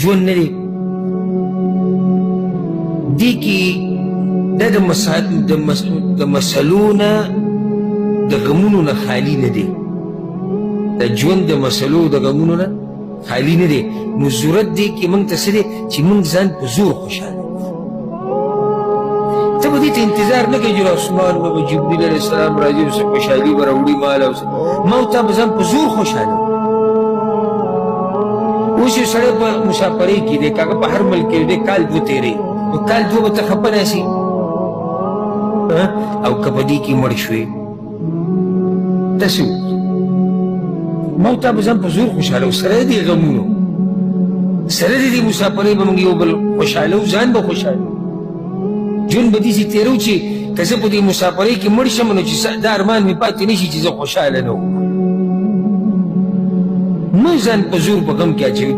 ژوند نه دی. دې کې دا د مسلو نه، د غمونو نه خالی نه دی. د ژوند د مسلو د غمونو نه خالی نه دی. نو ضرورت دی کې موږ ته څه دی چې موږ ځان په زور خوشحاله. ته به دې ته انتظار نه کوې چې اسمان به جبریل علیه السلام راځي او څه خوشحالي به راوړي مال او څه. ما او تا به ځان په زور خوشحاله. اوس یو سړی په مسافرۍ کې دی، که هغه په هر ملک کې دی، کال دوه تېروي، نو کال دوه به ته خفه ناست او که په دې کې مړ شوې، تاسو ما او تا به ځان په زور خوشحاله سره د دې غمونو، سره د دې مسافرۍ به موږ یو بل خوشحاله، ځان به خوشحاله، ژوند به داسې تېرو چې که زه په دې مسافرۍ کې مړ شم نو چې دا ارمان مې پاتې نه شي چې زه خوشحاله نه وم. مه ځان په زور په غم کې اچوي.